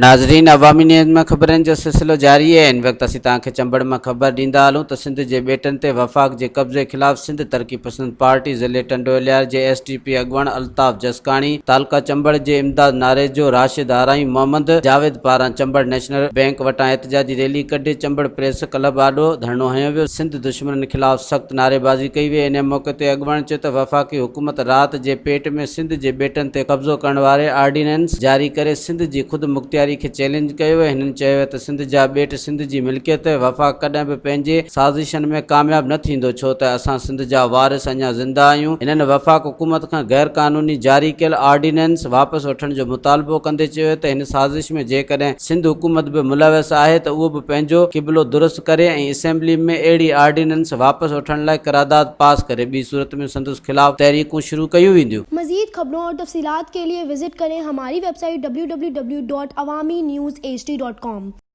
ناظرين عوامي نيوز ۾ خبرن جو سلسلو جاري آهي هن وقت اسين توهان کي چمبڙ مان خبر ڏيندا هلون ته سنڌ جي ٻيٽن تي وفاق جي قبضي خلاف سنڌ ترقي پسند پارٽي ضلعي ٽنڊو الهيار جي ايس ٽي پي اڳواڻ الطاف جسڪاڻي تعلقه چمبڙ جي امداد ناريجو راشد آرائين محمد جاويد پاران چمبڙ نيشنل بئنڪ وٽان احتجاجي ريلي ڪڍي چمبڙ پريس ڪلب آڏو ڌرڻو هنيو ويو سنڌ دشمنن خلاف سخت نعريبازي ڪئي وئي انهي موقعي تي اڳواڻن چيو ته وفاقي حڪومت رات جي پيٽ ۾ سنڌ جي ٻيٽن تي قبضو ڪرڻ واري آرڊيننس جاري ڪري سنڌ جي خود مختياري کي چئلينج ڪيو ويو. هنن چيو ته سنڌ جا ٻيٽ سنڌ جي ملڪيت، وفاق ڪڏهن به پنهنجي سازشن ۾ ڪامياب نه ٿيندو ڇو ته اسان سنڌ جا وارث اڃا زنده آهيون. هنن وفاق حڪومت کان غير قانوني جاري ڪيل آرڊيننس واپس وٺڻ جو مطالبو ڪندي چيو ته هن سازش ۾ جيڪڏهن سنڌ حڪومت به ملوث آهي ته اهو به پنهنجو قبلو درست ڪري ۽ اسيمبلي ۾ اهڙي آرڊيننس واپس وٺڻ لاء قرارداد پاس ڪري ٻي صورت ۾ سندس خلاف تحريڪون شروع ڪيون وينديون. مزيد خبرون اور تفصيلات ڪي ليي وزٽ ڪرين هماري website W W W dot Awami news H D dot com.